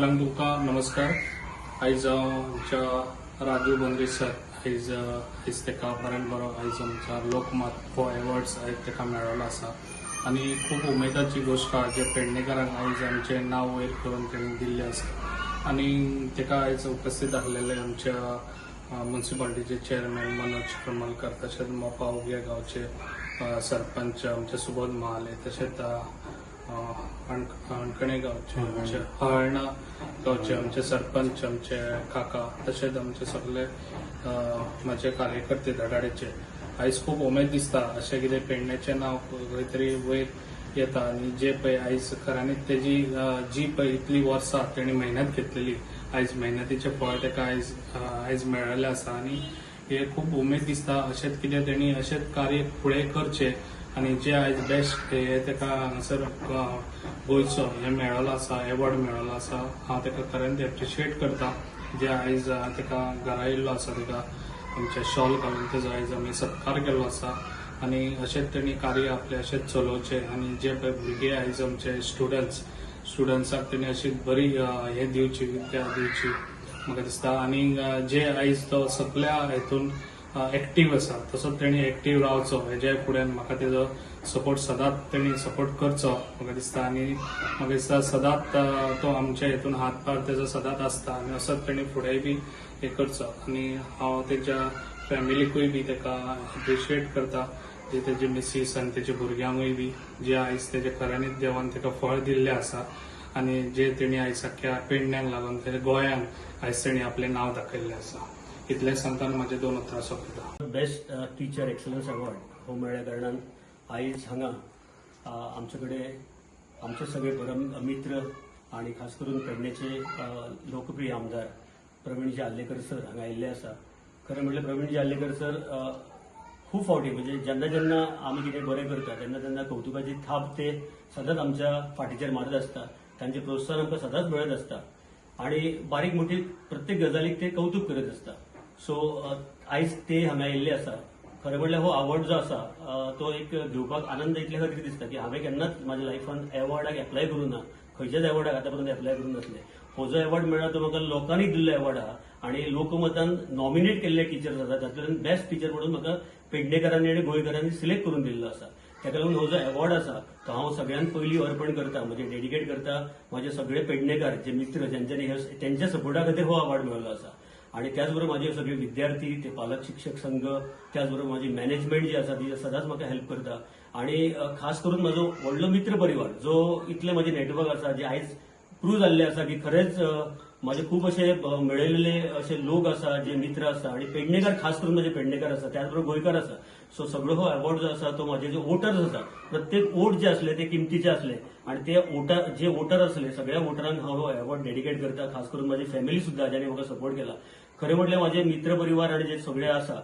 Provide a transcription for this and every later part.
सगळ्यांक तुमकां नमस्कार. आयज हांव आमच्या राजू बोंद्रे सर, आयज आयज ताका बऱ्यान बरो आयज आमच्या लोकमत हो एवॉर्ड्स आयज ताका मेळ्ळो आसा आनी खूब उमेदाची गोश्ट आहा जे पेडणेकारांक आयज आमचें नांव वयर करून तेणी दिल्लें आसा. आनी ताका आयज उपस्थित आसलेले आमच्या मुन्सिपालिटीचे चेअरमॅन मनोज करमलकर, तशेंच मोपा उग्या गांवचे सरपंच आमचे सुबोध महाले, तशेंच हणखणे गांवचे आमचे, हळणा गांवचे आमचे सरपंच आमचे काका, तशेंच आमचे सगळे म्हाजे कार्यकर्ते धडाडेचे. आयज खूब उमेद दिसता अशें कितें पेडण्याचें नांव खंय तरी वयर येता आनी जे पळय आयज खऱ्यांनीच तेजी जी पळय इतली वर्सां तेणी मेहनत घेतलेली, आयज मेहनतीचें फळ ताका आयज आयज मेळ्ळेलें आसा. आनी हे खूब उमेद दिसता, अशेंच कितें तेणी अशेंच कार्य फुडें करचें आनी जे आयज बेस्ट हे ताका हांगासर गोंयचो हे मेळ्ळो आसा, एवॉर्ड मेळ्ळो आसा, हांव ताका खऱ्यांनीच एप्रिशिएट करता. जे आयज ताका घरा येयल्लो आसा, ताका आमचे शॉल घालून तेजो आयज आमी सत्कार केल्लो आसा. आनी अशेंच तेणी कार्य आपलें अशेंच चलोवचें आनी जे पळय भुरगे आयज आमचे स्टुडंट्साक तेणी अशी बरी हे दिवची, विद्या दिवची म्हाका दिसता. आनी जे आयज तो सगळ्या हेतून एक्टीव आसा, तसोच तेणी एक्टीव रावचो हेज्या फुड्यान. म्हाका तेजो सपोर्ट सदांच तेणी सपोर्ट करचो म्हाका दिसता. आनी म्हाका दिसता सदांच तो आमच्या हेतून हातभार तेजो सदांच आसता आनी असोच तेणी फुडेंय बी हे करचो. आनी हांव तेज्या फॅमिलीकूय बी ताका एप्रिशिएट करता, जे तेजे मिसीस आनी तेजे भुरग्यांकूय बी, जे आयज तेजे खऱ्यांनीच देवान ताका फळ दिल्लें आसा आनी जे तेणी आयज आख्ख्या पेडण्यांक लागून तेजे गोंयांक आयज तेणी आपलें नांव दाखयल्लें आसा. इतलें सांगतना म्हाजे दोन उतरां सोंपयता. बेस्ट टिचर एक्सलन्स अवॉर्ड हो मेळ्ळ्या कारणान आयज हांगा आमचे कडेन आमचे सगळे परम मित्र आनी खास करून पेडणेचे लोकप्रिय आमदार प्रवीणजी आर्लेकर सर हांगा आयिल्ले आसा. खरें म्हटल्यार प्रवीणजी आर्लेकर सर खूब फावटी, म्हणजे जेन्ना जेन्ना आमी कितें बरें करता तेन्ना तेन्ना कौतुकाची थाप ते सदांच आमच्या फाटीचेर मारत आसता. तांचें प्रोत्साहन आमकां सदांच मेळत आसता आनी बारीक मोठी प्रत्येक गजालीक ते कौतूक करत आसता. सो आयज ते हांगा आयिल्ले आसा. खरें म्हणल्यार हो अवॉर्ड जो आसा तो एक घेवपाक आनंद इतले खातीर दिसता की हांवें केन्नाच म्हाज्या लायफान एवॉर्डाक एप्लाय करूं ना, खंयच्याच एवॉर्डाक आतां पर्यंत एप्लाय करूं नासले. हो जो एवॉर्ड मेळ्ळा तो म्हाका लोकांनी दिल्लो एवॉर्ड आहा आनी लोकमतान नॉमिनेट केल्ले टिचर्स आसा, तातूंतल्यान बेस्ट टिचर म्हणून म्हाका पेडणेकारांनी आनी गोंयकारांनी सिलेक्ट करून दिल्लो आसा. ताका लागून हो जो एवॉर्ड आसा तो हांव सगळ्यांत पयलीं अर्पण करता, म्हणजे डेडिकेट करता म्हाजे सगळे पेडणेकार जे मित्र ज्यांच्यानी हे त्यांच्या सपोर्टा खातीर हो अवॉर्ड मेळ्ळो आसा. आणि त्याचबरोबर माझे सगळे विद्यार्थी, ते पालक शिक्षक संघ, त्याचबरोबर माझी मॅनेजमेंट जी आसा ती सदांच म्हाका हेल्प करता आणि खास करून म्हजो व्हडलो मित्र परिवार जो इतले म्हजे नेटवर्क आसा जे आयज प्रूव जाल्ले आसा की खरेंच म्हाजे खूब अशे मेळयलेले अशे लोक आसा जे मित्र आसा आणि पेडणेकार, खास करून म्हजे पेडणेकार आसा, त्याच बरोबर गोंयकार आसा. सो सगळो हो अवॉर्ड जो आसा तो म्हाजे जे वोटर्स आसा, प्रत्येक वोट जे असले ते किमतीचे असले आणि ते वोटर जे वोटर असले सगळ्या वोटरांक हांव हो अवॉर्ड डेडिकेट करता. खास करून माझी फॅमिली सुद्दां ज्यांनी म्हाका सपोर्ट केला. खरें म्हटल्यार माझे मित्र परिवार आणि जे सगळे आसा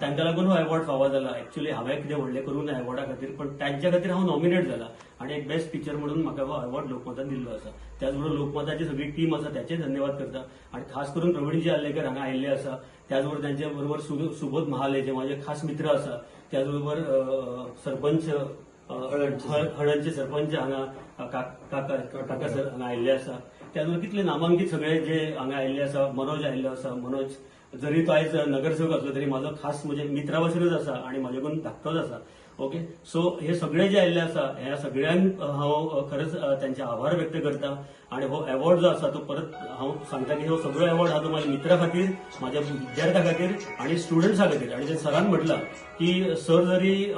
तांकां लागून हो अवॉर्ड फावो जाला. एक्चुअली हांवें कितें व्हडलें करूंक ना अवॉर्डा खातीर, पण तांच्या खातीर हांव नॉमिनेट जाला आणि एक बेस्ट टिचर म्हणून म्हाका हो अवॉर्ड लोकमतान दिल्लो आसा. त्याच बरोबर लोकमताची सगळी टीम आसा त्याचे धन्यवाद करता आणि खास करून प्रवीणजी आर्लेकर हांगा आयिल्ले आसा, त्याच बरोबर त्यांच्या बरोबर सुबोध महाले जे माझे खास मित्र आसा, त्याच बरोबर सरपंच हळणचे सरपंच हांगा काका काका सर हांगा आयिल्ले आसा. त्याच बरोबर कितले नामांकीत सगळे जे हांगा आयिल्ले आसा, मनोज आयिल्लो आसा. मनोज जरी तो आयज नगरसेवक आसलो तरी म्हाजो खास म्हणजे मित्रा भशेनूच आसा आणि म्हाजे कडून धाकटोच आसा. ओके, सो हे सगळे जे आयिल्ले आसा ह्या सगळ्यांक हांव खरेंच त्यांचे आभार व्यक्त करता आणि हो अवॉर्ड जो आसा तो परत हांव सांगता की हो सगळो अवॉर्ड आहा तो म्हाज्या मित्रा खातीर, म्हाज्या विद्यार्थ्यां खातीर आणि स्टुडंट्सा खातीर. आणि जे सरान म्हटलां की सर जरी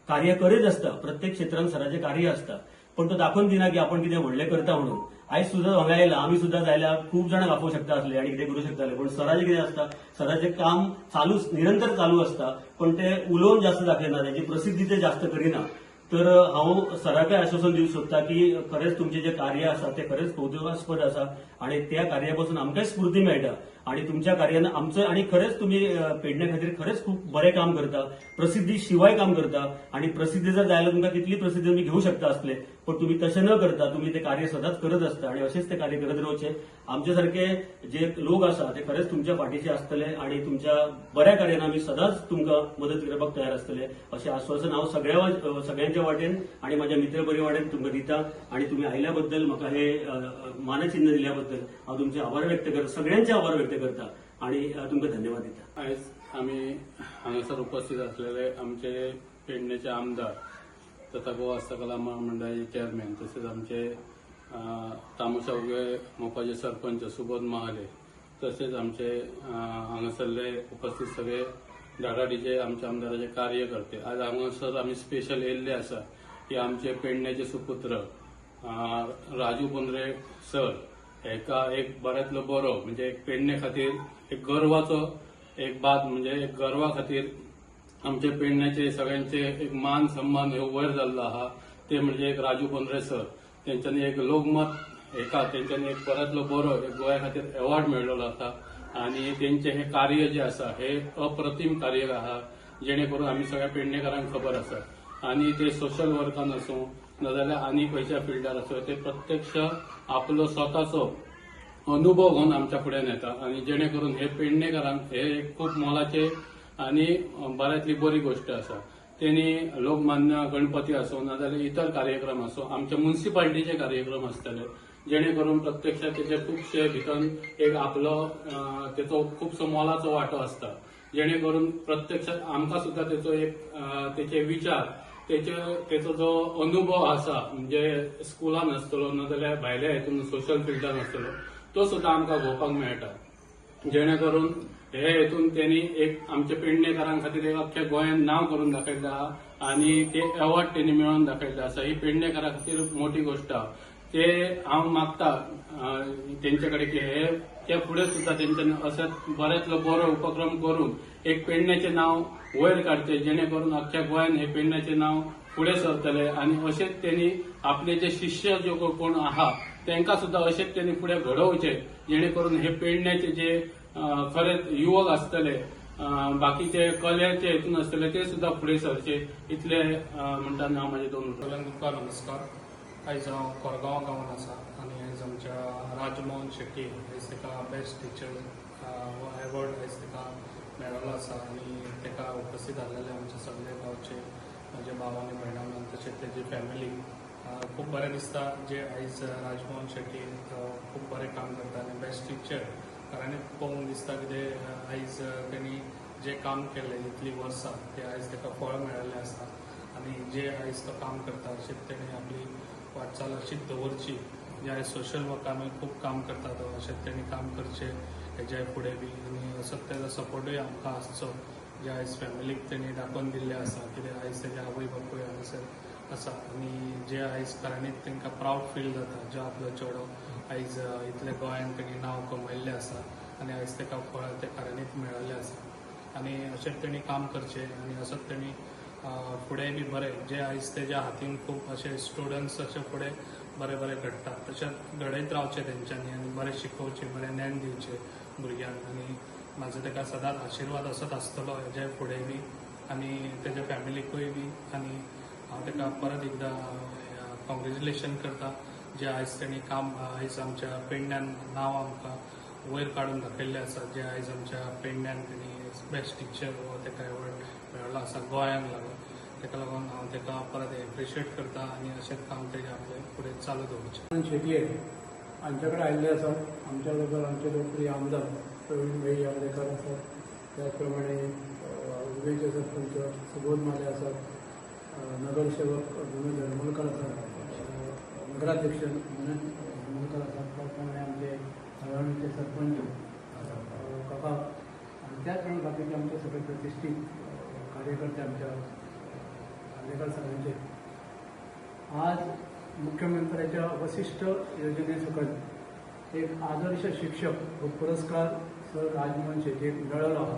कार्य करीत आसता, प्रत्येक क्षेत्रांत सराचें कार्य आसता, पण तो दाखोवन दिना की आपण कितें व्हडलें करता म्हणून. आयज सुद्दां हांगा आयला, आमी सुद्दां जाल्यार खूब जाणांक आपोवंक शकता आसले आनी कितें करूं शकताले, पण सराचें कितें आसता, सराचें काम चालू निरंतर चालू आसता, पण ते उलोवन जास्त दाखयना, ताची प्रसिद्धी ते जास्त करिना. तर हांव सराकय आश्वासन दिवंक सोदता की खरेंच तुमचें जें कार्य आसा तें खरेंच कौतुकास्पद आसा आणि त्या कार्या पासून आमकांय स्फूर्ती मेळटा आणि तुमच्या कार्यान आमचं आणि खरेंच तुमी पेडण्या खातीर खरेंच खूब बरें काम करता, प्रसिद्धी शिवाय काम करता. आणि प्रसिद्धी जर जाय जाल्यार तुमकां तितली प्रसिद्धी तुमी घेवंक शकता आसले, पण तुमी तशें न करता तुमी ते कार्य सदांच करत आसता आणि अशेंच ते कार्य करत रावचें. आमचे सारखे जे लोक आसा ते खरेंच तुमच्या फाटीचे आसतले आणि तुमच्या बऱ्या कार्यान आमी सदांच तुमकां मदत करपाक तयार आसतले अशें आश्वासन हांव सगळ्यांच्या वाटेन आनी म्हाज्या मित्र परिवारान तुमकां दिता आनी तुमी आयल्या बद्दल म्हाका हे मानचिन्ह दिल्या बद्दल हांव तुमचे आभार व्यक्त करता, सगळ्यांचे आभार व्यक्त करता आनी तुमकां धन्यवाद दिता. आयज आमी हांगासर उपस्थित असलेले आमचे पेडणेचे आमदार तथा गोवा हस्तकला महामंडळाचे चेअरमॅन तसेच आमचे तामोशा उगे मोपाचे सरपंच सुबोध महाले तसेच आमचे हांगासरले उपस्थित सगळे धाडाडीचे आमच्या आमदाराचे कार्यकर्ते. आज हांगासर आमी स्पेशल येयल्ले आसा की आमचे पेडण्याचे सुपुत्र राजू बोंद्रे सर हेका एक बऱ्यांतलो बरो म्हणजे एक पेडणे खातीर एक गर्वाचो एक बात म्हणजे एक गर्वा खातीर आमचे पेडण्याचे सगळ्यांचे एक मान सन्मान हे वयर जाल्लो आहा ते म्हणजे एक राजू बोंद्रे सर. तेंच्यांनी एक लोकमत हेका तेंच्यांनी एक बऱ्यांतलो बरो एक गोंया खातीर एवॉर्ड मेळ्ळलो आसा आनी तेंचे हे कार्य जे आसा हे अप्रतिम कार्य आहा जेणे करून आमी सगळ्या पेडणेकारांक खबर आसा. आनी ते सोशल वर्कान आसूं नाजाल्यार आनी खंयच्या फिल्डार आसूं ते प्रत्यक्ष आपलो स्वताचो अनुभव घेवन आमच्या फुड्यान येता आनी जेणे करून हे पेडणेकारांक हे एक खूब मोलाचे आनी बऱ्यांतली बरी गोश्ट आसा. तेणी लोकमान्य गणपती आसूं नाजाल्यार इतर कार्यक्रम आसूं आमच्या मुन्सिपाल्टीचे कार्यक्रम आसतले जेणे करून प्रत्यक्षात तेचे खुबशे भितर एक आपलो तेचो खुबसो मोलाचो वांटो आसता जेणे करून प्रत्यक्षात आमकां सुद्दां तेचो एक तेचे विचार तेचो जो अनुभव आसा म्हणजे स्कुलान आसतलो नाजाल्यार भायल्या हितून सोशल फिल्डान आसतलो तो सुद्दां आमकां घेवपाक मेळटा जेणे करून हे हेतून तेणी एक आमच्या पेडणेकारां खातीर एक अख्ख्या गोंयांत नांव करून दाखयलें आहा आनी ते एवॉर्ड तेणी मेळोवन दाखयल्ले आसा. ही पेडणेकारां खातीर मोठी गोश्ट आहा. ते हांव मागता तेंचे कडेन की हे ते फुडें सुद्दां तेंच्यांनी अशें बऱ्यांतलो बरो उपक्रम करून एक पेडण्याचें नांव वयर काडचें जेणे करून अख्ख्या गोंयांत हे पेडण्याचें नांव फुडें सरतलें आनी अशेंच तेणी आपले जे शिष्य जे कोण आहा तेंकां सुद्दां अशेंच तेणी फुडें घडोवचें जेणे करून हे पेडण्याचे जे खरेंच युवक आसतले बाकीचे कलेचे हितून आसतले ते सुद्दां फुडें सरचे इतले म्हणटा हांव म्हाजे दोन. सगळ्यांक तुमकां नमस्कार. आयज हांव कोरगांव गांवांत आसा आनी आयज आमच्या राजमोहन शेट्टी आयज ताका बेस्ट टिचर हो एवॉर्ड आयज ताका मेळ्ळो आसा आनी ताका उपस्थित आसलेले आमचे सगळे गांवचे म्हजे भाव आनी भयणां तशेंच तेजी फॅमिली. खूब बरें दिसता जे आयज राजमोहन शेट्टी खूब बरें काम करता आनी बेस्ट टिचर कारण पळोवंक दिसता कितें आयज तेणी जें काम केल्लें इतलीं वर्सां तें आयज ताका फळ मेळिल्लें आसा आनी जे आयज तो काम करता अशेंच तेणी आपली वाटचाल अशीच दवरची. जे आयज सोशल वर्कानूय खूब काम करता तो अशेंच तेणी काम करचें हेज्या फुडें बी आनी असोच तेजो सपोर्टूय आमकां आसचो जे आयज फॅमिलीक तेणी दाखोवन दिल्लें आसा कितें आयज तेजे आवय बापूय हांगासर आसा आनी जे आयज खऱ्यांनीच तांकां प्रावड फील जाता जो आपलो चेडो आयज इतलें गोंयांत तेणी नांव कमयल्लें आसा आनी आयज ताका फळ तें खऱ्यांनीच मेळिल्लें आसा आनी अशेंच तेणी काम करचें आनी असोच तेणी फुडें बी बरें जे आयज तेज्या हातीन खूब अशे स्टुडंट्स अशे फुडें बरें बरें घडटात तशेंच घडयत रावचें तेंच्यांनी आनी बरें शिकोवचें बरें ज्ञान दिवचें भुरग्यांक आनी म्हाजो ताका सदांच आशिर्वाद असोच आसतलो हेज्या फुडें बी आनी तेज्या फॅमिलीकूय बी आनी हांव ताका परत एकदां कॉंग्रेच्युलेशन करता जे आयज तेणी काम आयज आमच्या पेडण्यान नांव आमकां वयर काडून दाखयल्लें आसा जे आयज आमच्या पेडण्यान तेणी बेस्ट टिचर हो ताका एवॉर्ड मेळ्ळो आसा गोंयांक लागून. ताका लागून हांव ताका परत एप्रिशिएट करता आनी अशेंच काम तेजें आपलें फुडें चालू दवरचें. शेटये हांचे कडेन आयिल्ले आसात. आमच्या बरोबर आमचे लोकप्रिय आमदार प्रवीण भाई आर्लेकर आसात, त्याच प्रमाणे उगेचे सरपंच सुबोध माले आसात, नगरसेवक विनोद हरमलकर आसात, नगराध्यक्ष मनोज हरमलकर आसात, त्याचप्रमाणे आमचे साळवणीचे सरपंच काका आनी त्याच प्रमाणे बाकीचे आमचे सगळे प्रतिश्ठीत कार्यकर्ते आमच्या आर्लेकर सरांचे. आज मुख्यमंत्र्याच्या वसिष्ठ योजने सकयल एक आदर्श शिक्षक हो पुरस्कार सर राजमोहन शेटयेक मेळ्ळो आहा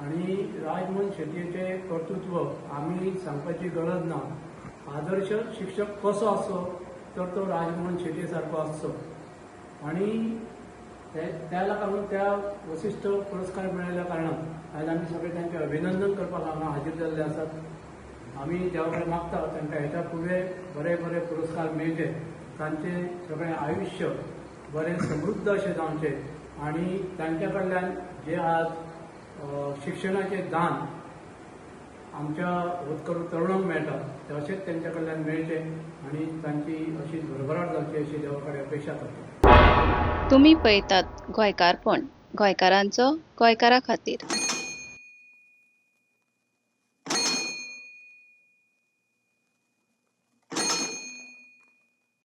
आनी राजमोहन शेटयेचें कर्तृत्व आमी सांगपाची गरज ना. आदर्श शिक्षक कसो आसचो तर तो राजमोहन शेटये सारको आसचो आनी त्या लागून त्या वसिष्ठ पुरस्कार मेळिल्ल्या कारणान आयज आमी सगळे तांचें अभिनंदन करपाक हांगा हाजीर जाल्ले आसात. आमी देवा कडेन मागता तांकां हेच्या फुडें बरे बरे पुरस्कार मेळचे, तांचें सगळें आयुश्य बरें समृद्ध अशें जावचें आनी तांच्या कडल्यान जे आज शिक्षणाचें दान आमच्या होतकरू तरुणांक मेळटा ते अशेंच तेंच्या कडल्यान मेळचें आनी तांची अशीच भरभराट जावची अशी देवा कडेन अपेक्षा करता. तुमी पळयतात गोंयकारपण, गोंयकारांचो गोंयकारा खातीर.